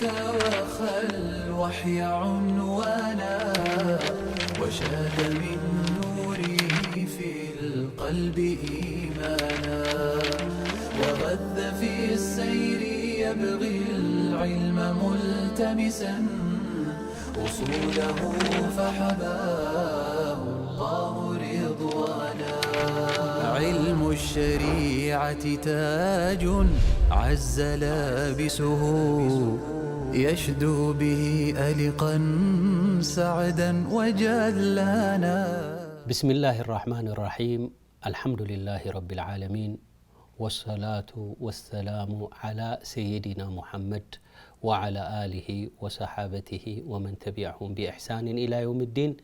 وخى الوحي عنوانا، وشاد من نوره في القلب إيمانا، وغذ في السير يبغي العلم ملتمسا، أصوله فحباه الله رضوانا. علم الشريعة تاج عز لابسه، يشدو به ألقا سعدا وجلانا. بسم الله الرحمن الرحيم. الحمد لله رب العالمين. والصلاة والسلام على سيدنا محمد وعلى آله وصحابته ومن تبعهم بإحسان إلى يوم الدين.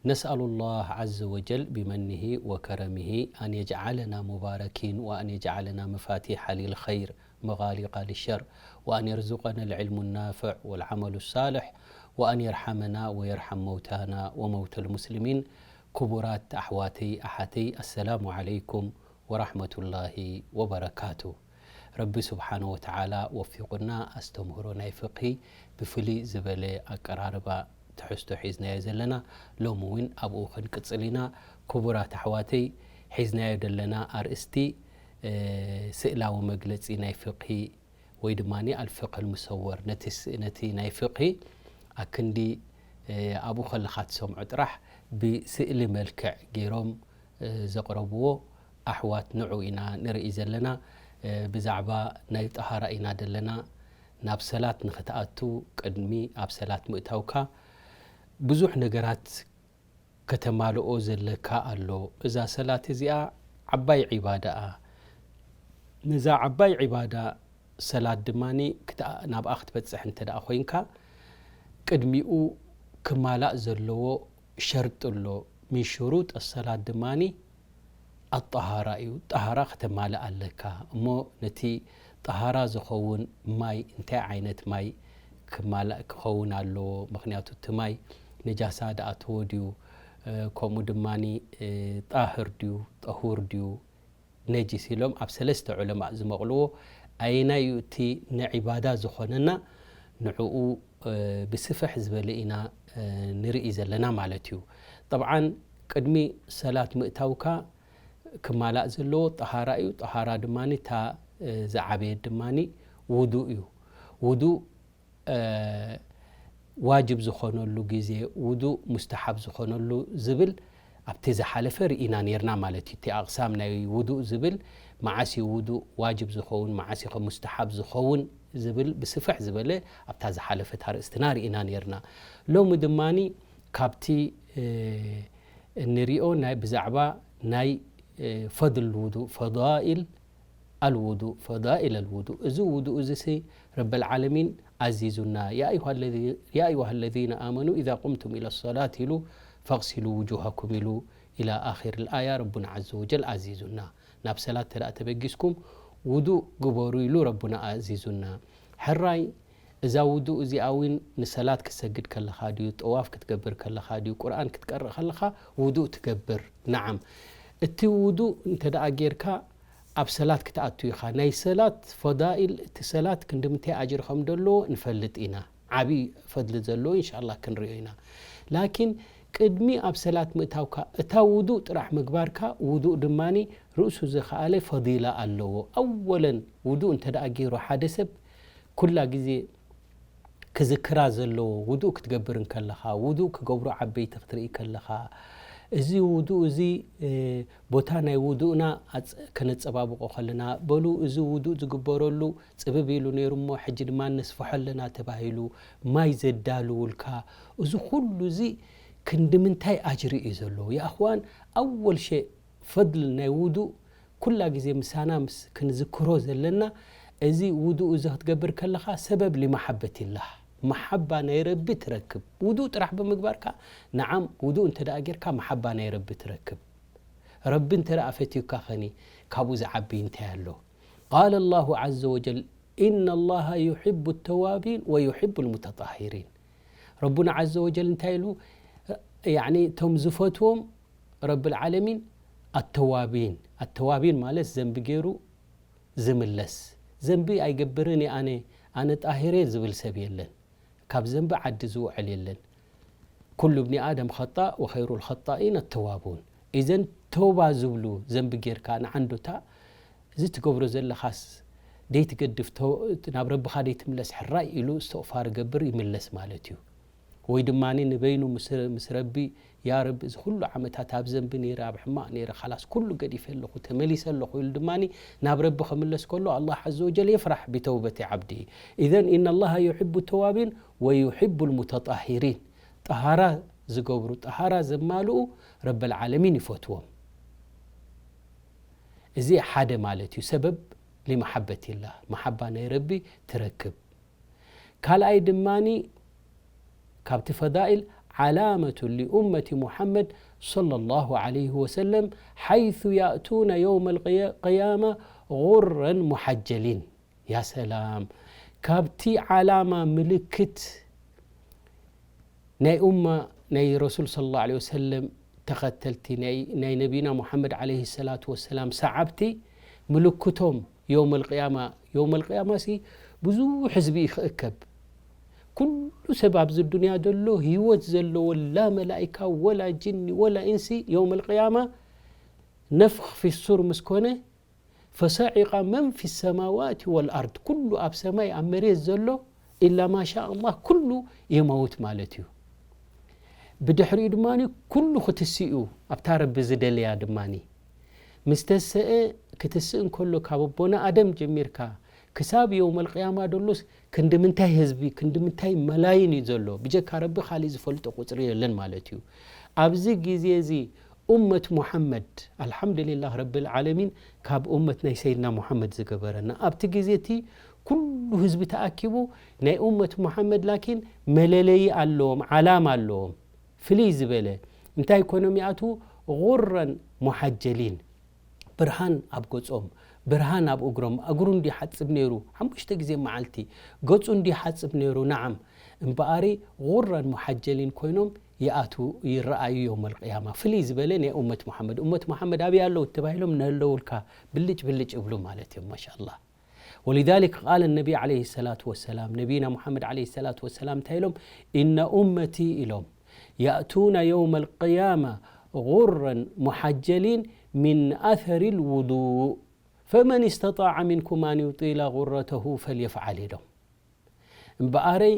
نسأل الله عز وجل بمنه وكرمه أن يجعلنا مباركين، وأن يجعلنا مفاتيح للخير مغاليق للشر، وأن يرزقنا العلم النافع والعمل الصالح، وأن يرحمنا ويرحم موتانا وموتى المسلمين. ክቡራት ኣሕዋተይ ኣሓተይ፣ ኣሰላሙ ዓለይኩም ወራሕመቱላሂ ወበረካቱ። ረቢ ስብሓነ ወተዓላ ወፊቑና፣ ኣስተምህሮ ናይ ፍቕሂ ብፍልይ ዝበለ ኣቀራርባ ትሕዝቶ ሒዝናዮ ዘለና፣ ሎሚ እውን ኣብኡ ክንቅጽል ኢና። ክቡራት ኣሕዋተይ፣ ሒዝናዮ ዘለና ኣርእስቲ፣ እ፣ ስእላዊ መግለጺ ናይ ፍቕሂ ወይ ድማ ኣልፍቕህ ልሙሰወር፣ ነቲ ስ-፣ ነቲ ናይ ፍቕሂ ኣክንዲ፣ እ፣ ኣብኡ ከለኻ ትሰምዖ ጥራሕ ብስእሊ መልክዕ ገይሮም፣ እ፣ ዘቕረብዎ ኣሕዋት ንዑ ኢና ንርኢ ዘለና። እ፣ ብዛዕባ ናይ ጠሃራ ኢና ዘለና። ናብ ሰላት ንኽትኣቱ፣ ቅድሚ ኣብ ሰላት ምእታውካ ብዙሕ ነገራት ከተማልኦ ዘለካ ኣሎ። እዛ ሰላት እዚኣ ዓባይ ዒባዳኣ። ነዛ ዓባይ ዒባዳ ሰላት ድማኒ ክት-፣ ናብኣ ክትበጽሕ እንተ ደኣ ኮይንካ፣ ቅድሚኡ ክማላእ ዘለዎ ሸርጢ ኣሎ። ሚን ሽሩጥ ሰላት ድማኒ ኣጠሃራ እዩ። ጠሃራ ከተማልእ ኣለካ። እሞ ነቲ ጠሃራ ዝኸውን ማይ፣ እንታይ ዓይነት ማይ ክማላእ ክኸውን ኣለዎ? ምኽንያቱ እቲ ማይ ነጃሳ ድኣተዎ ድዩ? እ፣ ከምኡ ድማኒ፣ እ፣ ጣህር ድዩ? ጠሁር ድዩ? ነጂስ ኢሎም ኣብ ሰለስተ ዑለማእ ዝመቕልዎ ኣየናይ እዩ እቲ ንዒባዳ ዝኾነና? ንዕኡ፣ እ፣ ብስፍሕ ዝበለ ኢና፣ እ፣ ንርኢ ዘለና ማለት እዩ። ጠብዓን ቅድሚ ሰላት ምእታውካ ክማላእ ዘለዎ ጠሃራ እዩ። ጠሃራ ድማኒ እታ፣ እ፣ ዝዓበየት ድማኒ ውዱእ እዩ። ውዱእ፣ እ፣ ዋጅብ ዝኾነሉ ግዜ፣ ውዱእ ሙስተሓብ ዝኾነሉ ዝብል ኣብቲ ዝሓለፈ ርኢና ኔርና ማለት እዩ። እቲ ኣቕሳም ናይ ውዱእ ዝብል፣ መዓስ እዩ ውዱእ ዋጅብ ዝኸውን፣ መዓስ እዩ ከ ሙስተሓብ ዝኸውን ዝብል ብስፍሕ ዝበለ ኣብታ ዝሓለፈት ኣርእስትና ርኢና ኔርና። ሎሚ ድማኒ ካብቲ፣ እ፣ እንሪኦ ናይ ብዛዕባ ናይ፣ እ፣ ፈድል ውዱእ፣ ፈዳኢል ኣልውዱእ፣ ፈዳኢል ኣልውዱእ። እዚ ውዱእ እዚ ሲ ረበል ዓለሚን ኣዚዙና፣ ያ ኣዩሃ ለዚ-፣ ያ ኣዩሃ ለዚነ ኣመኑ ኢዛ ቁምቱም ኢለ ሰላት ኢሉ፣ ፈቕሲሉ ውጁሃኩም ኢሉ፣ ኢላ ኣኺር ኣያ ረቡና ዓዘ ወጀል ኣዚዙና። ናብ ሰላት ተደኣ ተበጊስኩም ውዱእ ግበሩ ኢሉ ረቡና ኣዚዙና። ሕራይ እዛ ውዱእ እዚኣ እውን ንሰላት ክትሰግድ ከለኻ ድዩ፣ ጠዋፍ ክትገብር ከለኻ ድዩ፣ ቁርኣን ክትቀርእ ከለኻ ውዱእ ትገብር? ነዓም። እቲ ውዱእ እንተ ደኣ ጌርካ ኣብ ሰላት ክትኣቱ ኢኻ። ናይ ሰላት ፈዳኢል፣ እቲ ሰላት ክንዲ ምንታይ ኣጅሪ ከም ዘለዎ ንፈልጥ ኢና። ዓቢ ፈድሊ ዘለዎ ኢንሻላህ ክንሪኦ ኢና። ላኪን ቅድሚ ኣብ ሰላት ምእታውካ እታ ውዱእ ጥራሕ ምግባርካ፣ ውዱእ ድማኒ ርእሱ ዝኸኣለ ፈዲላ ኣለዎ። ኣወለን ውዱእ እንተ ደኣ ገይሩ ሓደ ሰብ ኩላ ግዜ ክዝክራ ዘለዎ፣ ውዱእ ክትገብር እንከለኻ፣ ውዱእ ክገብሩ ዓበይቲ ክትርኢ ከለኻ፣ እዚ ውዱእ እዚ፣ እ፣ ቦታ ናይ ውዱእና ኣጽ-፣ ከነጸባብቖ ከለና፣ በሉ እዚ ውዱእ ዝግበረሉ ጽብብ ኢሉ ነይሩ እሞ፣ ሕጂ ድማ ነስፍሖ ኣለና ተባሂሉ፣ ማይ ዘዳልውልካ፣ እዚ ኩሉ እዚ ክንዲ ምንታይ ኣጅሪ እዩ ዘለዎ? ያ ኣኽዋን፣ ኣወል ሸእ ፈድል ናይ ውዱእ ኩላ ግዜ ምሳና ምስ ክንዝክሮ ዘለና፣ እዚ ውዱእ እዚ ክትገብር ከለኻ ሰበብ ሊመሓበቲላህ፣ መሓባ ናይ ረቢ ትረክብ። ውዱእ ጥራሕ ብምግባርካ፣ ነዓም፣ ውዱእ እንተ ደኣ ጌርካ መሓባ ናይ ረቢ ትረክብ። ረቢ እንተ ደኣ ፈትዩካ ኸኒ፣ ካብኡ ዝዓቢ እንታይ ኣሎ? ቃለ ላሁ ዓዘ ወጀል፣ ኢነ ላሃ ዩሒቡ ተዋቢን ወዩሒቡ ልሙተጣሂሪን። ረቡና ዓዘ ወጀል እንታይ ኢሉ? ያዕኒ፣ እቶም ዝፈትዎም ረብል ዓለሚን ኣተዋቢን። ኣተዋቢን ማለት ዘንቢ ገይሩ ዝምለስ። ዘንቢ ኣይገብርን እየ ኣነ፣ ኣነ ጣሂሬ ዝብል ሰብ የለን። ካብ ዘንቢ ዓዲ ዝውዕል የለን። ኩሉ እብኒ ኣደም ኸጣእ ወኸይሩ ልኸጣኢን ኣተዋቡን። ኢዘን ተውባ ዝብሉ ዘንቢ ጌርካ ንዓንዱታ እዚ ትገብሮ ዘለኻስ ደይትገድፍ፣ ናብ ረብኻ ደይትምለስ ሕራይ ኢሉ እስትቕፋር ገብር ይምለስ ማለት እዩ። ወይ ድማ ንበይኑ ምስ ረቢ ያ ረቢ እዚ ኩሉ ዓመታት ኣብ ዘንቢ ነይረ ኣብ ሕማቕ ነይረ ካላስ ኩሉ ገዲፈ ኣለኹ ተመሊሰ ኣለኹ ኢሉ ድማ ናብ ረቢ ክምለስ ከሎ ኣላህ ዓዘ ወጀል የፍራሕ ብተውበቲ ዓብዲ። ኢዘን ኢነ ላሃ ዩሕቡ ተዋቢን ወዩሕቡ ልሙተጣሂሪን። ጠሃራ ዝገብሩ ጠሃራ ዘማልኡ ረበልዓለሚን ይፈትዎም። እዚ ሓደ ማለት እዩ ሰበብ ሊመሓበትላህ መሓባ ናይ ረቢ ትረክብ። ካልኣይ ድማኒ ካብቲ ፈዳኢል ዓላመቱ ሊኡመቲ ሙሓመድ صلى الله عليه وسلم حيث يأتون يوم القيامة غرا محجلين። ያ ሰላም ካብቲ ዓላማ ምልክት ናይ ኡማ ናይ ረሱል صلى الله عليه وسلم ተኸተልቲ ናይ ነቢና ሙሓመድ عليه الصلاة والسلام ሰዓብቲ ምልክቶም የውመል ቅያማ። የውመል ቅያማ ሲ ብዙሕ ህዝቢ እዩ ክእከብ። ኩሉ ሰብ ኣብዚ ዱንያ ዘሎ ህይወት ዘለዎ ላ መላኢካ ወላ ጅኒ ወላ ኢንሲ የውመል ቅያማ ነፍኽ ፊ ሱር ምስ ኮነ ፈሰዒቃ መን ፊ ሰማዋት ወልኣርድ ኩሉ ኣብ ሰማይ ኣብ መሬት ዘሎ ኢላ ማሻ ኣላህ ኩሉ የመውት ማለት እዩ። ብድሕሪኡ ድማ ኩሉ ክትስእ እዩ ኣብታ ረቢ ዝደለያ ድማ ምስ ተሰአ ክትስእ እንከሎ ካብ ኣቦና ኣደም ጀሚርካ ክሳብ የውመል ቅያማ ደሎስ ክንዲ ምንታይ ህዝቢ ክንዲ ምንታይ መላይን እዩ ዘሎ ብጀካ ረቢ ካሊእ ዝፈልጦ ቁፅሪ የለን ማለት እዩ። ኣብዚ ግዜ እዚ ኡመት ሙሓመድ ኣልሓምዱሊላህ ረብል ዓለሚን ካብ ኡመት ናይ ሰይድና ሙሓመድ ዝገበረና ኣብቲ ግዜ እቲ ኩሉ ህዝቢ ተኣኪቡ ናይ ኡመት ሙሓመድ ላኪን መለለዪ ኣለዎም ዓላማ ኣለዎም ፍልይ ዝበለ እንታይ ኮይኖም ይኣትዉ ጉረን ሙሓጀሊን ብርሃን ኣብ ገጾም ብርሃን ኣብ እግሮም እግሩ እንዲ ሓጽብ ነይሩ ሓሙሽተ ግዜ መዓልቲ ገጹ እንዲ ሓጽብ ነይሩ ነዓም እምበኣሪ ጉረን ሙሓጀሊን ኮይኖም ይኣትዉ ይረኣዩ የውመል ቅያማ ፍልይ ዝበለ ናይ ኡመት ሙሓመድ ኡመት ሙሓመድ ኣበይ ኣለዉ ተባሂሎም ነለውልካ ብልጭ ብልጭ ይብሉ ማለት እዮም ማሻ ኣላህ ولذلك قال النبي عليه الصلاة والسلام ነቢና ሙሓመድ عليه الصلاة والسلام እንታይ ኢሎም إن أمتي ኢሎም يأتون يوم القيامة غرا محجلين من أثر الوضوء فمن استطاع منكم أن يطيل غرته فليفعل ኢሎም እምበኣረይ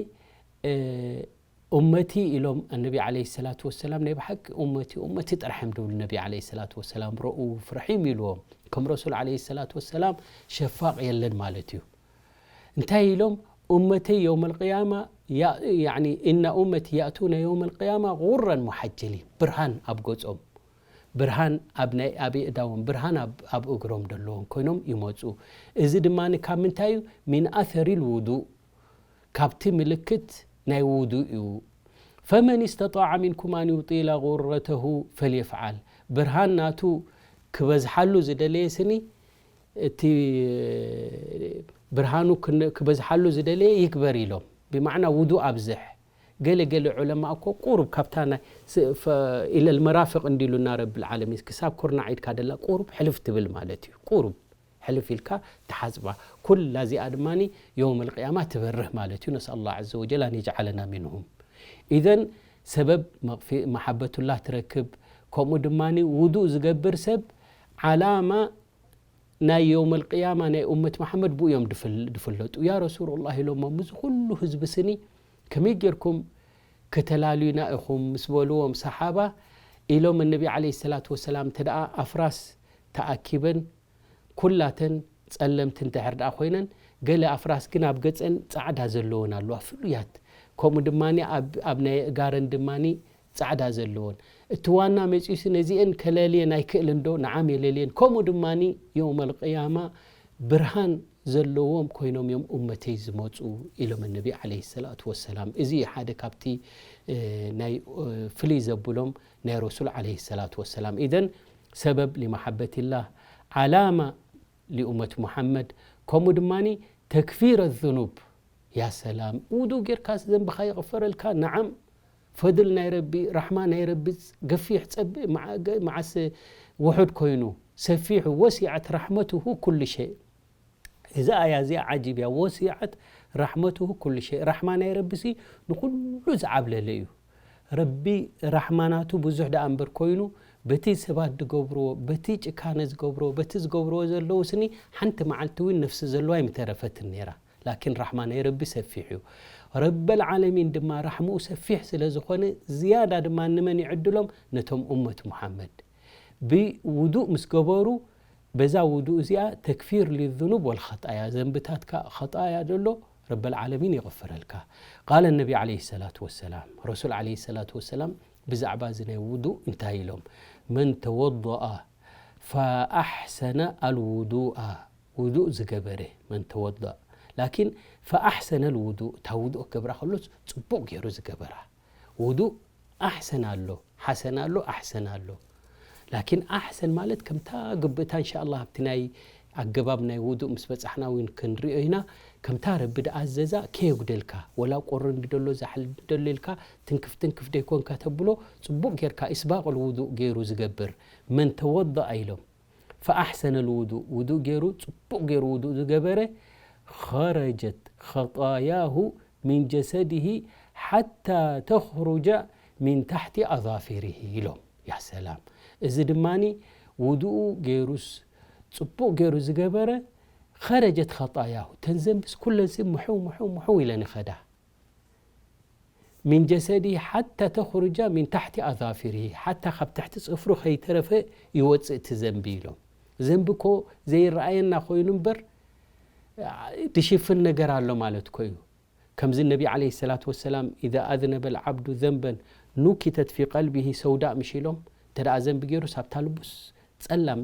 ኡመቲ ኢሎም ኣነቢ ዓለይሂ ሰላቱ ወሰላም ናይ ብሓቂ ኡመቲ ኡመቲ ጥራሕ እዮም ዝብሉ ነቢ ዓለይሂ ሰላቱ ወሰላም ረኡፍ ረሒም ኢልዎም ከም ረሱል ዓለይሂ ሰላቱ ወሰላም ሸፋቕ የለን ማለት እዩ እንታይ ኢሎም ኡመተይ የውመል ቅያማ ያኒ እና ኡመቲ ያእቱነ የውመል ቅያማ ጉረን ሙሓጀሊን ብርሃን ኣብ ገጾም ብርሃን ኣብ ናይ ኣብ የእዳዎም ብርሃን ኣብ እግሮም ዘለዎም ኮይኖም ይመፁ እዚ ድማ ካብ ምንታይ እዩ ሚን ኣሰሪ ልውዱእ ካብቲ ምልክት ናይ ውዱእ እዩ። ፈመን እስተጣዐ ሚንኩም ኣን ዩጢለ ጉረተሁ ፈልየፍዓል። ብርሃን ናቱ ክበዝሓሉ ዝደለየ ስኒ እቲ ብርሃኑ ክበዝሓሉ ዝደለየ ይግበር ኢሎም። ብማዕና ውዱእ ኣብዝሕ። ገለ ገለ ዑለማ እኮ ቁሩብ ካብታ ኢለል መራፍቅ እንዲሉና ረብል ዓለሚን ክሳብ ኩርናዕ ኢድካ ደላ ቁሩብ ሕልፍ ትብል ማለት እዩ። ቁሩብ ሕልፍ ኢልካ ትሓጽባ። ኩላ እዚኣ ድማ የውመል ቅያማ ትበርህ ማለት እዩ። ነስኣል ላህ ዐዘ ወጀል ኣን የጅዓለና ሚንሁም። ኢዘን ሰበብ መሓበቱላህ ትረክብ። ከምኡ ድማ ውዱእ ዝገብር ሰብ ዓላማ ናይ የውመል ቅያማ ናይ ኡመት መሓመድ ብኡ እዮም ድፍለጡ። ያ ረሱሉላህ ኢሎሞ፣ ምዚ ኩሉ ህዝቢ ስኒ ከመይ ጌርኩም ከተላልዩና ኢኹም ምስ በልዎም ሰሓባ ኢሎም ነቢ ዓለይሂ ሰላቱ ወሰላም፣ እንተ ደኣ ኣፍራስ ተኣኪበን ኩላተን ጸለምቲ እንድሕር ደኣ ኮይነን፣ ገለ ኣፍራስ ግን ኣብ ገጸን ጻዕዳ ዘለወን ኣለዋ፣ ፍሉያት። ከምኡ ድማ ኣብ፣ ኣብ ናይ ኣእጋረን ድማ ጻዕዳ ዘለወን። እቲ ዋና መጺኡሲ ነዚአን ከለልየን ኣይክእልን ዶ? ነዓም የለልየን። ከምኡ ድማ የውመል ቅያማ ብርሃን ዘለዎም ኮይኖም እዮም ኡመተይ ዝመጹ ኢሎም ነቢ ዓለይሂ ሰላቱ ወሰላም። እዚ ሓደ ካብቲ፣ እ፣ ናይ፣ እ፣ ፍልይ ዘብሎም ናይ ረሱል ዓለይሂ ሰላቱ ወሰላም። ኢዘን ሰበብ ሊመሓበቲላህ ዓላማ ሊኡመት ሙሓመድ፣ ከምኡ ድማ ተክፊረ ዙኑብ። ያ ሰላም፣ ውዱእ ጌርካስ ዘንብኻ ይቕፈረልካ። ነዓም፣ ፈድል ናይ ረቢ፣ ራሕማ ናይ ረቢ ገፊሕ ጸብእ፣ መዓ-፣ ገ-፣ መዓስ ውሑድ ኮይኑ፣ ሰፊሑ፣ ወሲዐት ራሕመቱሁ ኩሉ ሸይ። እዛ ኣያ እዚኣ ዓጂብ እያ። ወሲዐት ራሕመቱሁ ኩሉ ሸይ፣ ራሕማ ናይ ረቢሲ ንኹሉ ዝዓብለለ እዩ። ረቢ ራሕማ ናቱ ብዙሕ ደኣ እምበር ኮይኑ፣ በቲ ሰባት ዝገብርዎ፣ በቲ ጭካነ ዝገብርዎ፣ በቲ ዝገብርዎ ዘለዉ ስኒ፣ ሓንቲ መዓልቲ እውን ነፍሲ ዘለዋ ኣይምተረፈትን ነይራ። ላኪን ራሕማ ናይ ረቢ ሰፊሕ እዩ። ረበል ዓለሚን ድማ ራሕምኡ ሰፊሕ ስለ ዝኾነ፣ ዝያዳ ድማ ንመን ይዕድሎም? ነቶም ኡመት ሙሓመድ። ብውዱእ ምስ ገበሩ፣ በዛ ውዱእ እዚኣ ተክፊር ሊዙኑብ ወልኸጣያ፣ ዘንብታትካ ኸጣያ ደሎ ረበል ዓለሚን ይቕፍረልካ። ቃለ ነቢ ዓለይሂ ሰላቱ ወሰላም፣ ረሱል ዓለይሂ ሰላቱ ወሰላም ብዛዕባ እዚ ናይ ውዱእ እንታይ ኢሎም? መን ተወደአ ፈኣሕሰነ ኣልውዱኣ፣ ውዱእ ዝገበረ፣ መን ተወደአ፣ ላኪን ፈኣሕሰነ ኣልውዱእ፣ እታ ውዱእ ክገብራ ከሎስ ጽቡቕ ገይሩ ዝገበራ። ውዱእ ኣሕሰን ኣሎ፣ ሓሰን ኣሎ፣ ኣሕሰን ኣሎ። ላኪን ኣሕሰን ማለት ከምታ ግብእታ እንሻ ኣላህ ኣብቲ ናይ ኣገባብ ናይ ውዱእ ምስ በጻሕና እውን ክንሪኦ ኢና። ከምታ ረቢ ድኣዘዛ ከየጉደልካ፣ ወላ ቁሪ እንድደሎ ዛሕሊ እንድደሎ ኢልካ ትንክፍ ትንክፍ ደይኮንካ ተብሎ፣ ጽቡቕ ጌርካ ኢስባቕል ውዱእ ገይሩ ዝገብር መን ተወደአ ኢሎም። ፈኣሕሰነ ልውዱእ፣ ውዱእ ገይሩ፣ ጽቡቕ ገይሩ ውዱእ ዝገበረ፣ ኸረጀት ኸጣያሁ ሚን ጀሰዲሂ ሓታ ተኽሩጃ ሚን ታሕቲ ኣዛፊሪሂ ኢሎም። ያ ሰላም። እዚ ድማኒ ውዱኡ ገይሩስ፣ ጽቡቕ ገይሩ ዝገበረ፣ ኸረጀት ኸጣያሁ፣ ተን ዘንብስ ኩለንሲ ምሕው፣ ምሕው፣ ምሕው ኢለን ይኸዳ። ሚን ጀሰዲ ሓታ ተኽሩጃ ሚን ታሕቲ ኣዛፊሪ፣ ሓታ ካብ ትሕቲ ጽፍሩ ከይተረፈ ይወጽእ እቲ ዘንቢ ኢሎም። ዘንቢ እኮ ዘይረኣየና ኮይኑ እምበር፣ ድሽፍን ነገር ኣሎ ማለት እኮ እዩ። ከምዚ ነቢ ዓለይሂ ሰላቱ ወሰላም፣ "ኢዛ ኣዝነበ ልዓብዱ ዘንበን ኑኪተት ፊ ቀልቢሂ ሰውዳእ" ምሽ ኢሎም። እንተ ደኣ ዘንቢ ገይሩስ ኣብታ ልቡስ ጸላም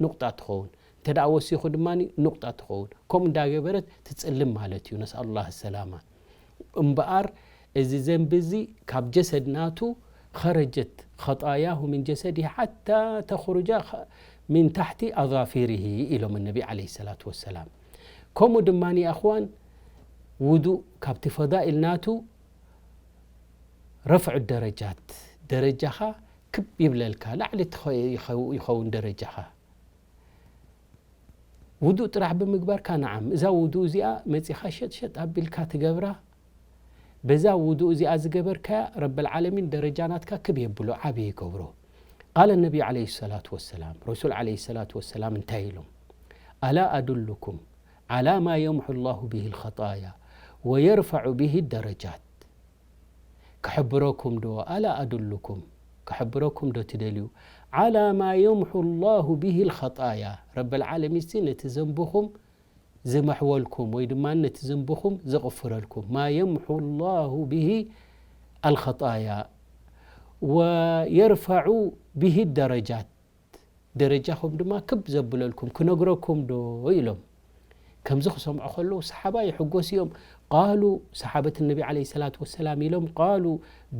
ኑቕጣ ትኸውን፣ እንተ ደኣ ወሲኹ ድማ ኑቕጣ ትኸውን። ከምኡ እንዳገበረት ትጽልም ማለት እዩ። ነስኣሉላህ ሰላማ። እምበኣር እዚ ዘንቢ እዚ ካብ ጀሰድ ናቱ፣ ኸረጀት ኸጣያሁ ሚን ጀሰዲ ሓታ ተኽሩጃ ኸ-፣ ሚን ታሕቲ ኣዛፊሪሂ ኢሎም ነቢ ዓለይሂ ሰላቱ ወሰላም። ከምኡ ድማ ኣኽዋን፣ ውዱእ ካብቲ ፈዳኢል ናቱ ረፍዑ ደረጃት፣ ደረጃኻ ክብ ይብለልካ፣ ላዕሊ ትኸ-፣ ይኸው-፣ ይኸውን ደረጃኻ። ውዱእ ጥራሕ ብምግባርካ፣ ነዓም፣ እዛ ውዱእ እዚኣ መጺኻ ሸጥ ሸጥ ኣቢልካ ትገብራ፣ በዛ ውዱእ እዚኣ ዝገበርካያ ረበል ዓለሚን ደረጃ ናትካ ክብ የብሎ፣ ዓቢ ይገብሮ። ቃለ ነቢ ዓለይሂ ሰላቱ ወሰላም፣ ረሱል ዓለይሂ ሰላቱ ወሰላም እንታይ ኢሎም? ኣላ ኣዱሉኩም ዓላ ማ የምሑ ላሁ ቢሂ ልኸጣያ ወየርፈዑ ቢሂ ደረጃት። ክሕብረኩም ዶ፣ ኣላ ኣዱሉኩም፣ ክሕብረኩም ዶ ትደልዩ? ዓላ ማ የምሑ ላሁ ቢሂ ልኸጣያ፣ ረበል ዓለሚንሲ ነቲ ዘንብኹም ዝመሕወልኩም ወይ ድማ ነቲ ዘንብኹም ዘቕፍረልኩም። ማ የምሑ ላሁ ቢሂ ኣልኸጣያ ወየርፈዑ ቢሂ ደረጃት፣ ደረጃኹም ድማ ክብ ዘብለልኩም ክነግረኩም ዶ? ኢሎም። ከምዚ ክሰምዑ ከለዉ ሰሓባ ይሕጎስ እዮም። ቃሉ፣ ሰሓበት ነቢ ዓለይሂ ሰላቱ ወሰላም ኢሎም፣ ቃሉ፣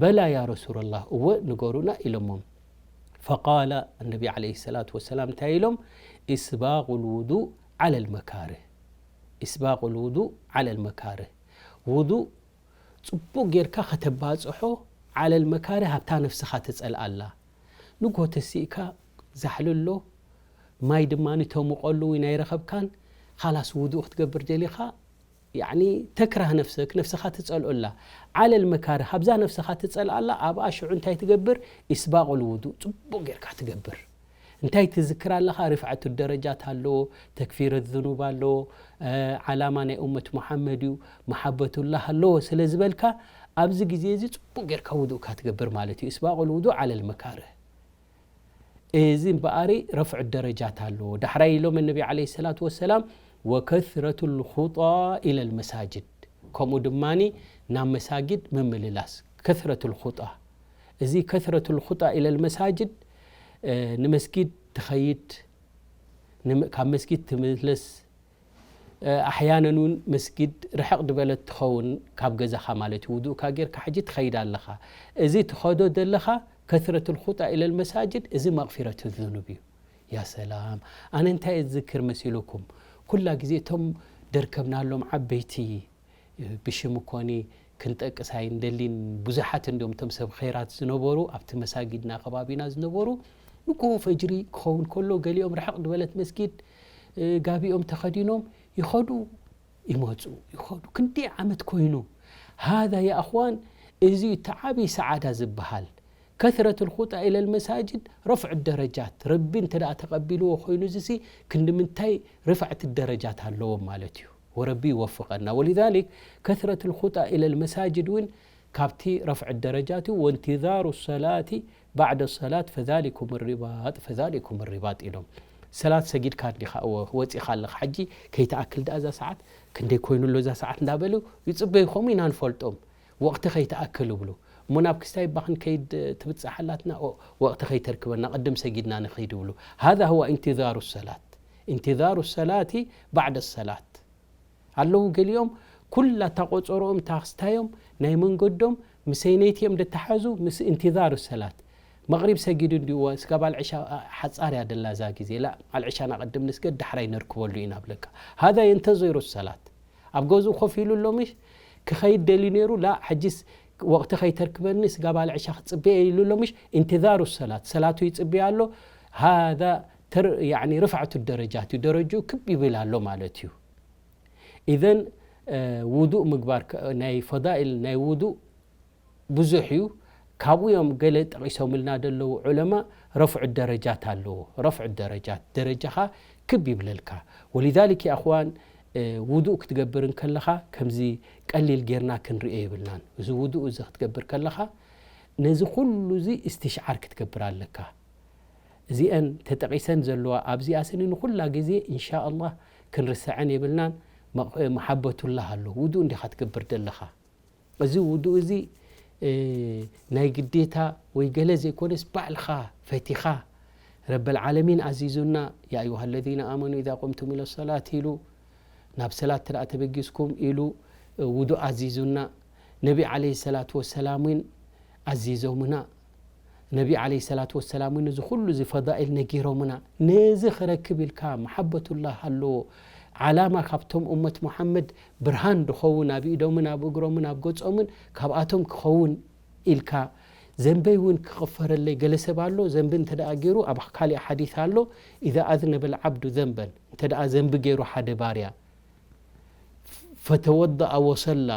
በላ ያ ረሱለላህ፣ እወ ንገሩና ኢሎሞም። ፈቃለ ነቢ ዓለይሂ ሰላቱ ወሰላም እንታይ ኢሎም? ኢስባቁል ውዱእ ዓለል መካርህ። ኢስባቁል ውዱእ ዓለል መካርህ። ውዱእ ጽቡቕ ጌርካ ከተባጽሖ፣ ዓለል መካርህ፣ ኣብታ ነፍስኻ ትጸልኣላ። ንግሆ ተሲእካ ዛሕሊ ኣሎ፣ ማይ ድማ ተሙቐሉ እውን ኣይረኸብካን፣ ኻላስ ውዱእ ክትገብር ደሊኻ፣ ያዕኒ ተክራህ ነፍሰክ፣ ነፍስኻ ትጸልኦላ። ዓለል መካርህ፣ ኣብዛ ነፍስኻ ትጸልኣላ፣ ኣብኣ ሽዑ እንታይ ትገብር? ኢስባቑል ውዱእ ጽቡቕ ጌርካ ትገብር። እንታይ ትዝክር ኣለኻ? ሪፍዓቱ ደረጃት ኣለዎ፣ ተክፊረት ዝኑብ ኣለዎ፣ እ፣ ዓላማ ናይ ኡመት ሙሓመድ እዩ፣ መሓበቱላህ ኣለዎ ስለ ዝበልካ፣ ኣብዚ ግዜ እዚ ጽቡቕ ጌርካ ውዱእካ ትገብር ማለት እዩ። ኢስባቑል ውዱእ ዓለል መካርህ። እዚ እምበኣሪ ረፍዑ ደረጃት ኣለዎ። ዳሕራይ ኢሎም ነቢ ዓለይሂ ሰላቱ ወሰላም፣ "ወከስረቱል ኹጣ ኢለል መሳጅድ"፣ ከምኡ ድማኒ ናብ መሳጊድ ምምልላስ። ከስረቱል ኹጣ፣ እዚ ከስረቱል ኹጣ ኢለል መሳጅድ፣ እ፣ ንመስጊድ ትኸይድ፣ ንም-፣ ካብ መስጊድ ትምለስ፣ እ፣ ኣሕያነን እውን መስጊድ ርሕቕ ዝበለት ትኸውን ካብ ገዛኻ ማለት እዩ። ውዱእካ ጌርካ ሕጂ ትኸይድ ኣለኻ። እዚ ትኸዶ ዘለኻ ከስረቱል ኹጣ ኢለል መሳጅድ፣ እዚ መቕፊረቱ ዝኑብ እዩ። ያ ሰላም። ኣነ እንታይ እየ ዝዝክር መሲሉኩም? ኩላ ግዜ እቶም ደርከብናሎም ዓበይቲ፣ ብሽም እኮኒ ክንጠቅስ ኣይንደሊን፣ ብዙሓት እንዲዮም እቶም ሰብ ኸይራት ዝነበሩ፣ ኣብቲ መሳጊድና ከባቢና ዝነበሩ። ንግሆ ፈጅሪ ክኸውን ከሎ፣ ገሊኦም ርሕቕ ዝበለት መስጊድ፣ እ፣ ጋቢኦም ተኸዲኖም ይኸዱ። ይመፁ ይኸዱ። ክንደይ ዓመት ኮይኑ። ሃذا የኣኽዋን፣ እዚ እዩ እቲ ዓብዪ ሰዓዳ ዝበሃል። ከስረት ልኹጣ ኢለ ልመሳጅድ ረፍዕ ደረጃት። ረቢ እንተ ደኣ ተቐቢልዎ ኮይኑ፣ እዚሲ ክንዲ ምንታይ ርፍዕቲ ደረጃት ኣለዎም ማለት እዩ። ወረቢ ይወፍቐና። ወሊዛሊክ ከስረት ልኹጣ ኢለ ልመሳጅድ እውን ካብቲ ረፍዕ ደረጃት እዩ። ወእንትዛሩ ሰላቲ ባዕደ ሰላት ፈዛሊኩም ሪባጥ ፈዛሊኩም ሪባጥ ኢሎም። ሰላት ሰጊድካ እንዲኻ እወ ወፂኻ ኣለኻ። ሕጂ ከይትኣክል ደኣ እዛ ሰዓት ክንደይ ኮይኑ ኣሎ እዛ ሰዓት እንዳበሉ ይፅበዩ። ከምኡ ኢና ንፈልጦም። ወቕቲ ከይትኣክል ይብሉ። እሞ ናብ ክስታይ እባ ክንከይድ ትብፃሕ ኣላትና። ኦ፣ ወቕቲ ከይተርክበና ቅድም ሰጊድና ንኸይድ ይብሉ። ሃذا هو انتظار الصلاة، انتظار الصلاة بعد الصلاة። ኣለዉ ገሊኦም ኩላ እታ ቆፀሮኦም እታ ክስታዮም ናይ መንገዶም ምሰይነይቲዮም ደተሓዙ ምስ እንትዛሩ ሰላት። መቕሪብ ሰጊዱ እንዲዎ ስጋብ ኣልዕሻ ሓፃር እያ ደላ እዛ ግዜ። ላ ኣልዕሻ ናቐድም ንስገድ ዳሕራይ ነርክበሉ ኢና ብለካ። ሃذا ينتظر الصلاة። ኣብ ገዝኡ ኮፍ ኢሉ ኣሎ ምሽ ክኸይድ ደልዩ ነይሩ። ላ ሕጂስ ወቕቲ ከይተርክበኒ ስጋብ ኣልዕሻ ክፅበየ ኢሉ ኣሎ ምሽ። እንትዛሩ ሰላት ሰላቱ ይፅበያ ኣሎ። ሃذا ተር- ያዕኒ ርፍዐቱ ደረጃት እዩ። ደረጅኡ ክብ ይብል ኣሎ ማለት እዩ። ኢዘን ውዱእ ምግባር ከ- ናይ ፈዳኢል ናይ ውዱእ ብዙሕ እዩ። ካብኡ እዮም ገለ ጠቒሶምልና ዘለዉ ዑለማ። ረፍዑ ደረጃት ኣለዎ። ረፍዑ ደረጃት ደረጃኻ ክብ ይብለልካ። ወሊዛሊክ የኣኽዋን ውዱእ ክትገብር እንከለኻ ከምዚ ቀሊል ጌርና ክንርእዮ የብልናን። እዚ ውዱእ እዚ ክትገብር ከለኻ ነዚ ኩሉ እዚ እስትሽዓር ክትገብር ኣለካ። እዚአን ተጠቒሰን ዘለዋ ኣብዚኣ ስኒ ንኹላ ግዜ እንሻ ኣላህ ክንርሰዐን የብልናን። መሓበቱላህ ኣሎ ውዱእ እንዲኻ ትገብር ዘለኻ። እዚ ውዱእ እዚ ናይ ግዴታ ወይ ገለ ዘይኮነስ ባዕልኻ ፈቲኻ ረበል ዓለሚን ኣዚዙና። ያ ኣዩሃ ለዚነ ኣመኑ ኢዛ ቁምቱም ኢለ ሰላት ኢሉ ናብ ሰላት ትርኣ ተበጊስኩም ኢሉ ውዱእ ኣዚዙና። ነቢ ዓለይሂ ሰላቱ ወሰላም እውን ኣዚዞምና። ነቢ ዓለይሂ ሰላቱ ወሰላም እውን እዚ ኩሉ እዚ ፈዳኢል ነጊሮምና። ነዚ ክረክብ ኢልካ መሓበቱላህ ኣለዎ። ዓላማ ካብቶም እመት ሙሓመድ ብርሃን ድኸውን ኣብ ኢዶምን ኣብ እግሮምን ኣብ ገጾምን ካብኣቶም ክኸውን ኢልካ። ዘንበይ እውን ክቕፈረለይ ገለ ሰብ ኣሎ። ዘንቢ እንተ ደኣ ገይሩ ኣብ ካሊእ ሓዲስ ኣሎ። ኢዛ ኣዝነበ ልዓብዱ ዘንበን፣ እንተ ደኣ ዘንቢ ገይሩ ሓደ ባርያ ፈተወደኣ ወሰላ፣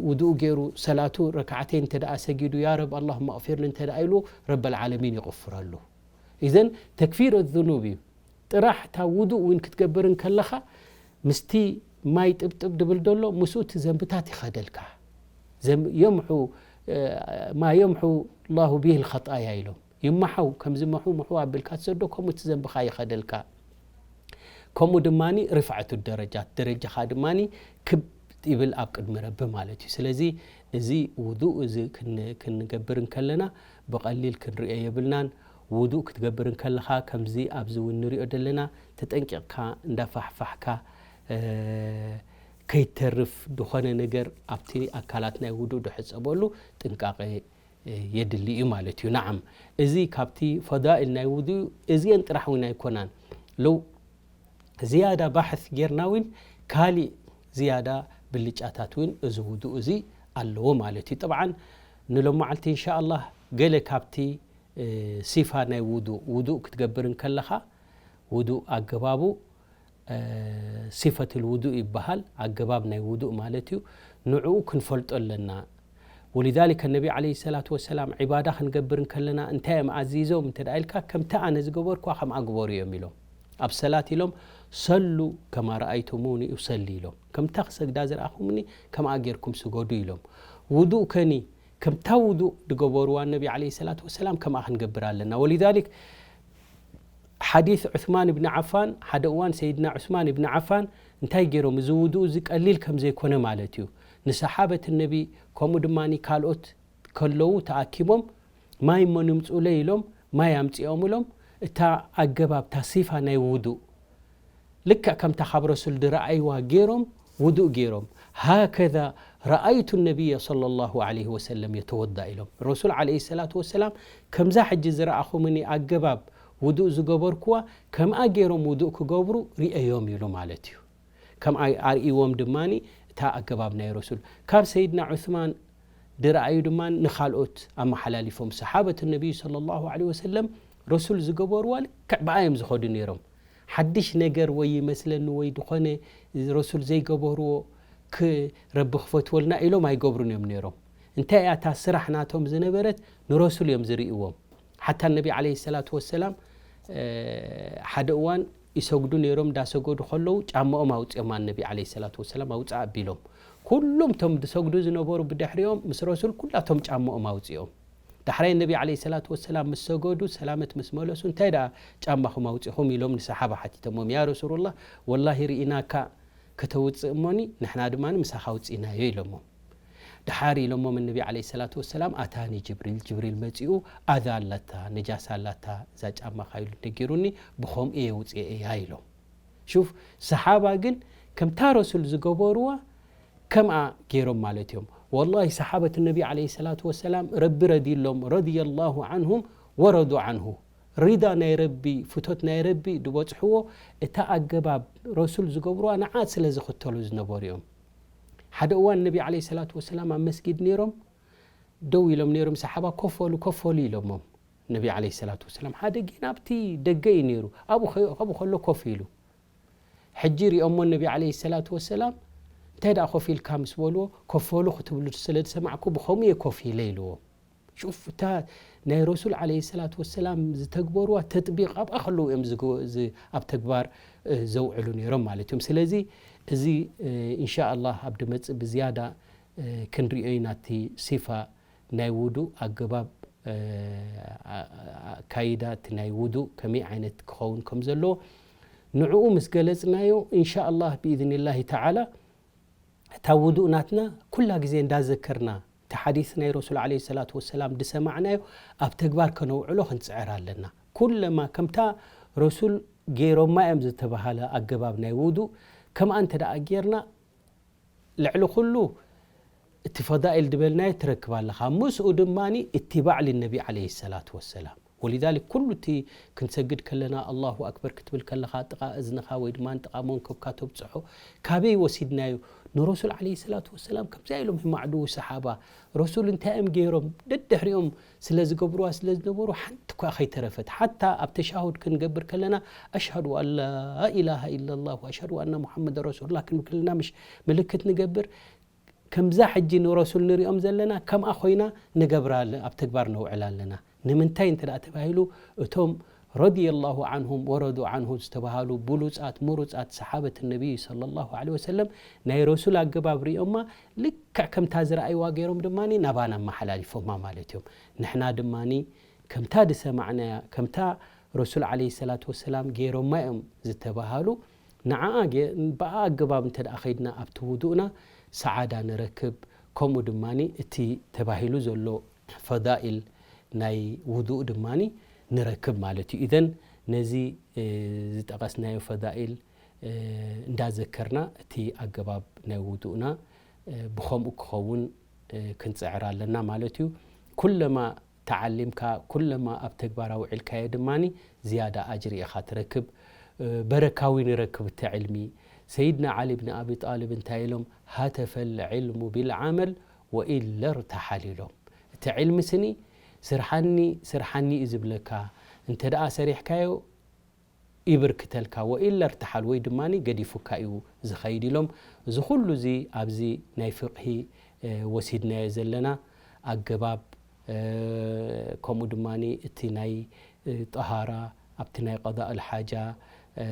ውድኡ ገይሩ ሰላቱ ረክዓተይ እንተ ደኣ ሰጊዱ ያ ረብ ኣላሁመ ኣቕፊርኒ እንተ ደኣ ኢሉ ረበል ዓለሚን ይቕፍረሉ። ኢዘን ተክፊር ዙኑብ እዩ። ጥራሕ እታ ውዱእ እውን ክትገብር እንከለኻ ምስቲ ማይ ጥብጥብ ድብል ደሎ ምስኡ እቲ ዘንብታት ይኸደልካ። የምሑ ማ የምሑ ላሁ ቢሂ ልኸጣያ ኢሎም ይመሓው። ከምዚ መሑ ምሑ ኣቢልካ ትሰዶ ከምኡ እቲ ዘንብኻ ይኸደልካ። ከምኡ ድማ ርፍዐቱ ደረጃት ደረጃኻ ድማ ክብ ይብል ኣብ ቅድሚ ረቢ ማለት እዩ። ስለዚ እዚ ውዱእ እዚ ክንገብር እንከለና ብቐሊል ክንሪኦ የብልናን። ውዱእ ክትገብር እንከለኻ ከምዚ ኣብዚ እውን ንሪኦ ዘለና ተጠንቂቕካ እንዳፋሕፋሕካ ከይተርፍ ዝኾነ ነገር ኣብቲ ኣካላት ናይ ውዱእ ድሕፀበሉ ጥንቃቐ የድሊ እዩ ማለት እዩ። ናዓም እዚ ካብቲ ፈዳኢል ናይ ውዱእ እዚአን ጥራሕ እውን ኣይኮናን። ለው ዝያዳ ባሕስ ጌርና እውን ካሊእ ዝያዳ ብልጫታት እውን እዚ ውዱእ እዚ ኣለዎ ማለት እዩ። ጠብዓን ንሎመዓልቲ እንሻ ኣላህ ገለ ካብቲ ሲፋ ናይ ውዱእ ውዱእ ክትገብር እንከለኻ ውዱእ ኣገባቡ ሲፈት ልውዱእ ይበሃል። ኣገባብ ናይ ውዱእ ማለት እዩ። ንዕኡ ክንፈልጦ ኣለና። ወሊዛሊከ ነቢ ዓለይሂ ሰላቱ ወሰላም ዒባዳ ክንገብር እንከለና እንታይ እዮም ኣዚዞም እንተ ደኣ ኢልካ ከምቲ ኣነ ዝገበርኩዋ ከምኣ ግበሩ እዮም ኢሎም። ኣብ ሰላት ኢሎም ሰሉ ከማ ረኣይቱሙኒ ኡሰሊ ኢሎም። ከምታ ክሰግዳ ዝረኣኹምኒ ከምኣ ጌርኩም ስገዱ ኢሎም። ውዱእ ከኒ ከምታ ውዱእ ዝገበርዋ ነቢ ዓለይሂ ሰላቱ ወሰላም ከምኣ ክንገብር ኣለና። ወሊዛሊክ ሓዲስ ዑስማን እብኒ ዓፋን ሓደ እዋን ሰይድና ዑስማን እብኒ ዓፋን እንታይ ገይሮም እዚ ውዱእ እዚ ቀሊል ከም ዘይኮነ ማለት እዩ ንሰሓበት ነቢ ከምኡ ድማ ካልኦት ከለዉ ተኣኪቦም ማይ እሞ ንምፅኡለይ ኢሎም ማይ ኣምፂኦም ኢሎም እታ ኣገባብ እታ ሲፋ ናይ ውዱእ ልክዕ ከምታ ካብ ረሱል ድረኣይዋ ገይሮም ውዱእ ገይሮም ሃከዛ ረኣይቱ ነቢየ ሰለላሁ ዐለይሂ ወሰለም የተወዳ ኢሎም ረሱል ዐለይሂ ሰላቱ ወሰላም ከምዛ ሕጂ ዝረኣኹምኒ ኣገባብ ውዱእ ዝገበርኩዋ ከምኣ ገይሮም ውዱእ ክገብሩ ርእዮም ኢሉ ማለት እዩ። ከምኣ ኣርእይዎም ድማ እታ ኣገባብ ናይ ረሱል ካብ ሰይድና ዑስማን ድረኣዩ ድማ ንኻልኦት ኣመሓላሊፎም ሰሓበት ነቢዩ ሰለላሁ ዐለይሂ ወሰለም ረሱል ዝገበርዋ ልክዕ ብኣ እዮም ዝኸዱ ነይሮም። ሓድሽ ነገር ወይ ይመስለኒ ወይ ዝኾነ ረሱል ዘይገበርዎ ክ-፣ ረቢ ክፈትወልና ኢሎም ኣይገብሩን እዮም ነይሮም። እንታይ እያ እታ ስራሕ ናቶም ዝነበረት? ንረሱል እዮም ዝርእይዎም። ሓታ ነቢ ዓለይሂ ሰላቱ ወሰላም፣ እ፣ ሓደ እዋን ይሰግዱ ነይሮም፣ እንዳሰገዱ ከለዉ ጫማኦም ኣውፅኦም፣ ነቢ ዓለይሂ ሰላቱ ወሰላም ኣውፅእ ኣቢሎም። ኩሎም እቶም ዝሰግዱ ዝነበሩ ብድሕሪኦም ምስ ረሱል ኩላቶም ጫማኦም ኣውፅኦም። ዳሕራይ ነቢ ዓለይሂ ሰላቱ ወሰላም ምስ ሰገዱ ሰላመት ምስ መለሱ፣ እንታይ ደኣ ጫማኹም ኣውፂኹም ኢሎም ንሰሓባ ሓቲቶሞም፣ ያ ረሱሉላህ፣ ወላሂ ርኢናካ ከተውፅእ እሞኒ ንሕና ድማ ምሳኻ ኣውፂእናዮ ኢሎሞም። ደሓር ኢሎሞም ነቢ ዓለይሂ ሰላቱ ወሰላም፣ ኣታኒ ጅብሪል፣ ጅብሪል መፂኡ፣ ኣዛ ኣላታ፣ ነጃሳ ኣላታ እዛ ጫማኻ ኢሉ ነጊሩኒ፣ ብኸምኡ እየ ውፅኤ እያ ኢሎም። ሹፍ፣ ሰሓባ ግን ከምታ ረሱል ዝገበርዋ ከምኣ ገይሮም ማለት እዮም። ወላሂ ሰሓበት ነቢ ዓለይሂ ሰላቱ ወሰላም ረቢ ረድይሎም፣ ረድየላሁ ዓንሁም ወረዱ ዓንሁ። ሪዳ ናይ ረቢ፣ ፍቶት ናይ ረቢ ዝበፅሕዎ እታ ኣገባብ ረሱል ዝገብርዋ ንዓ ስለ ዝኽተሉ ዝነበሩ እዮም። ሓደ እዋን ነቢ ዓለይሂ ሰላቱ ወሰላም ኣብ መስጊድ ነይሮም፣ ደው ኢሎም ነይሮም፣ ሰሓባ ኮፍ በሉ፣ ኮፍ በሉ ኢሎሞም። ነቢ ዓለይሂ ሰላቱ ወሰላም ሓደ ጌና ኣብቲ ደገ እዩ ነይሩ፣ ኣብኡ ከ-፣ ኣብኡ ከሎ ኮፍ ኢሉ። ሕጂ ሪኦሞ ነቢ ዓለይሂ ሰላቱ ወሰላም፣ እንታይ ደኣ ኮፍ ኢልካ ምስ በልዎ፣ ኮፍ በሉ ክትብሉ ስለ ዝሰማዕኩ ብኸምኡ እየ ኮፍ ኢለ ኢልዎ። ሹፍ፣ እታ ናይ ረሱል ዓለይሂ ሰላቱ ወሰላም ዝተግበርዋ ተጥቢቕ ኣብኣ ከለዉ እዮም ዝገ-፣ ዝ-፣ ኣብ ተግባር፣ እ፣ ዘውዕሉ ነይሮም ማለት እዮም። ስለዚ እዚ፣ እ፣ ኢንሻ ኣላህ ኣብ ድመጽእ ብዝያዳ፣ እ፣ ክንሪኦ ኢና እቲ ሲፋ ናይ ውዱእ ኣገባብ፣ እ፣ ኣ-፣ ኣ-፣ ኣካይዳ እቲ ናይ ውዱእ ከመይ ዓይነት ክኸውን ከም ዘለዎ ንዕኡ ምስ ገለጽናዮ፣ ኢንሻ ኣላህ ብኢዝኒላሂ ተዓላ እታ ውዱእ ናትና ኩላ ግዜ እንዳዘከርና፣ እቲ ሓዲስ ናይ ረሱል ዓለይሂ ሰላቱ ወሰላም ዝሰማዕናዮ ኣብ ተግባር ከነውዕሎ ክንጽዕር ኣለና። ኩለማ ከምታ ረሱል ገይሮማ እዮም ዝተባሃለ ኣገባብ ናይ ውዱእ ከምኣ እንተ ደኣ ጌርና፣ ልዕሊ ኩሉ እቲ ፈዳኢል ዝበልናዮ ትረክብ ኣለኻ። ምስኡ ድማ እትባዕ ልነቢ ዓለይሂ ሰላቱ ወሰላም። ወሊዛሊክ ኩሉ እቲ ክንሰግድ ከለና ኣላሁ ኣክበር ክትብል ከለኻ ጥቓ እዝንኻ ወይ ድማ ጥቓ መንከብካ ተብጽሖ ካበይ ወሲድናዮ? ንረሱል ዓለይሂ ሰላቱ ወሰላም ከምዚኣ ኢሎም የማዕድዉ ሰሓባ። ረሱል እንታይ እዮም ገይሮም? ደድሕሪኦም ስለ ዝገብርዋ ስለ ዝነበሩ ሓንቲ እኳ ከይተረፈት። ሓታ ኣብ ተሻሁድ ክንገብር ከለና ኣሽሃዱ ኣን ላ ኢላሃ ኢላላህ ወኣሽሃዱ ኣና ሙሓመድ ረሱሉላህ ክንብል ከለና ምሽ ምልክት ንገብር? ከምዛ ሕጂ ንረሱል ንሪኦም ዘለና ከምኣ ኮይና ንገብራ ኣለ-፣ ኣብ ተግባር ነውዕላ ኣለና። ንምንታይ እንተ ደኣ ተባሂሉ፣ እቶም ረዲየላሁ ዓንሁም ወረዱ ዓንሁ ዝተባሃሉ ብሉጻት ምሩጻት ሰሓበት ነቢይ ሰለላሁ ዐለይሂ ወሰለም ናይ ረሱል ኣገባብ ሪኦማ ልክዕ ከምታ ዝረኣይዋ ገይሮም ድማ ናባና ኣመሓላሊፎማ ማለት እዮም። ንሕና ድማ ከምታ ዝሰማዕናያ፣ ከምታ ረሱል ዐለይሂ ሰላቱ ወሰላም ገይሮማ እዮም ዝተባሃሉ፣ ንዓኣ ገ-፣ ብኣ ኣገባብ እንተ ደኣ ኸይድና ኣብቲ ውዱእና ሰዓዳ ንረክብ፣ ከምኡ ድማ እቲ ተባሂሉ ዘሎ ፈዳኢል ናይ ውዱእ ድማ ንረክብ ማለት እዩ። ኢዘን ነዚ፣ እ፣ ዝጠቐስናዮ ፈዳኢል፣ እ፣ እንዳዘከርና እቲ ኣገባብ ናይ ውዱእና፣ እ፣ ብኸምኡ ክኸውን፣ እ፣ ክንጽዕር ኣለና ማለት እዩ። ኩለማ ተዓሊምካ፣ ኩለማ ኣብ ተግባር ኣውዒልካዮ ድማ ዝያዳ ኣጅሪ ኢኻ ትረክብ። እ፣ በረካ እውን ይረክብ እቲ ዕልሚ። ሰይድና ዓሊ ብን ኣቢ ጣልብ እንታይ ኢሎም? "ሃተፈል ዕልሙ ቢልዓመል ወኢለ ርተሓል" ኢሎም። እቲ ዕልሚ ስኒ ስርሓኒ፣ ስርሓኒ እዩ ዝብለካ። እንተ ደኣ ሰሪሕካዮ ይብርክተልካ፣ ወኢለ ርተሓል ወይ ድማ ገዲፉካ እዩ ዝኸይድ ኢሎም። እዚ ኩሉ እዚ ኣብዚ ናይ ፍቕሂ፣ እ፣ ወሲድናዮ ዘለና ኣገባብ፣ እ፣ ከምኡ ድማ እቲ ናይ፣ እ፣ ጠሃራ፣ ኣብቲ ናይ ቀዳእ ኣልሓጃ፣ እ፣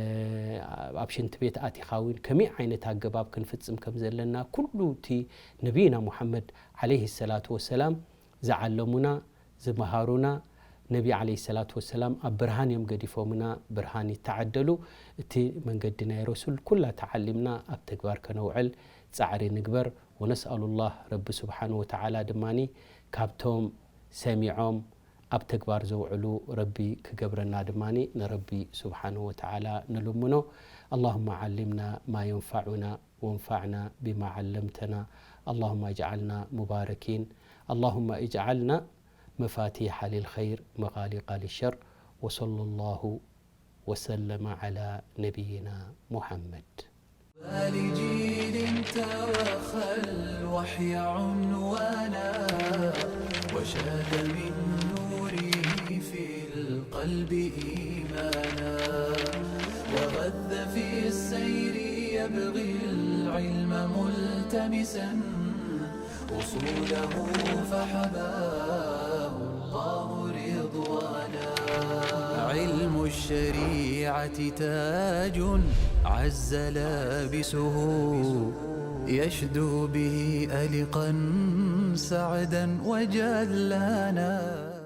ኣብ ሽንቲ ቤት ኣቲኻ እውን ከመይ ዓይነት ኣገባብ ክንፍጽም ከም ዘለና ኩሉ እቲ ነቢይና ሙሓመድ ዓለይሂ ሰላቱ ወሰላም ዝዓለሙና፣ ዝመሃሩና ነቢ ዓለይሂ ሰላቱ ወሰላም ኣብ ብርሃን እዮም ገዲፎምና፣ ብርሃን ይተዓደሉ። እቲ መንገዲ ናይ ረሱል ኩላ ተዓሊምና ኣብ ተግባር ከነውዕል ጻዕሪ ንግበር። ወነስኣሉላህ፣ ረቢ ስብሓነሁ ወተዓላ ድማ ካብቶም ሰሚዖም ኣብ ተግባር ዘውዕሉ ረቢ ክገብረና ድማ ንረቢ ስብሓነሁ ወተዓላ ንልምኖ። اللهم علمنا ما ينفعنا وانفعنا بما علمتنا. اللهم اجعلنا مباركين. اللهم اجعلنا مفاتيح للخير مغالق للشر. وصلى الله وسلم على نبينا محمد. لجيل ترخى الوحي عنوانا، وشاد من نوره في القلب إيمانا. تغذى في السير يبغي العلم ملتمسا أصوله فحباه الله رضوانا. علم الشريعة تاج عز لابسه يشدو به ألقا سعدا وجلانا.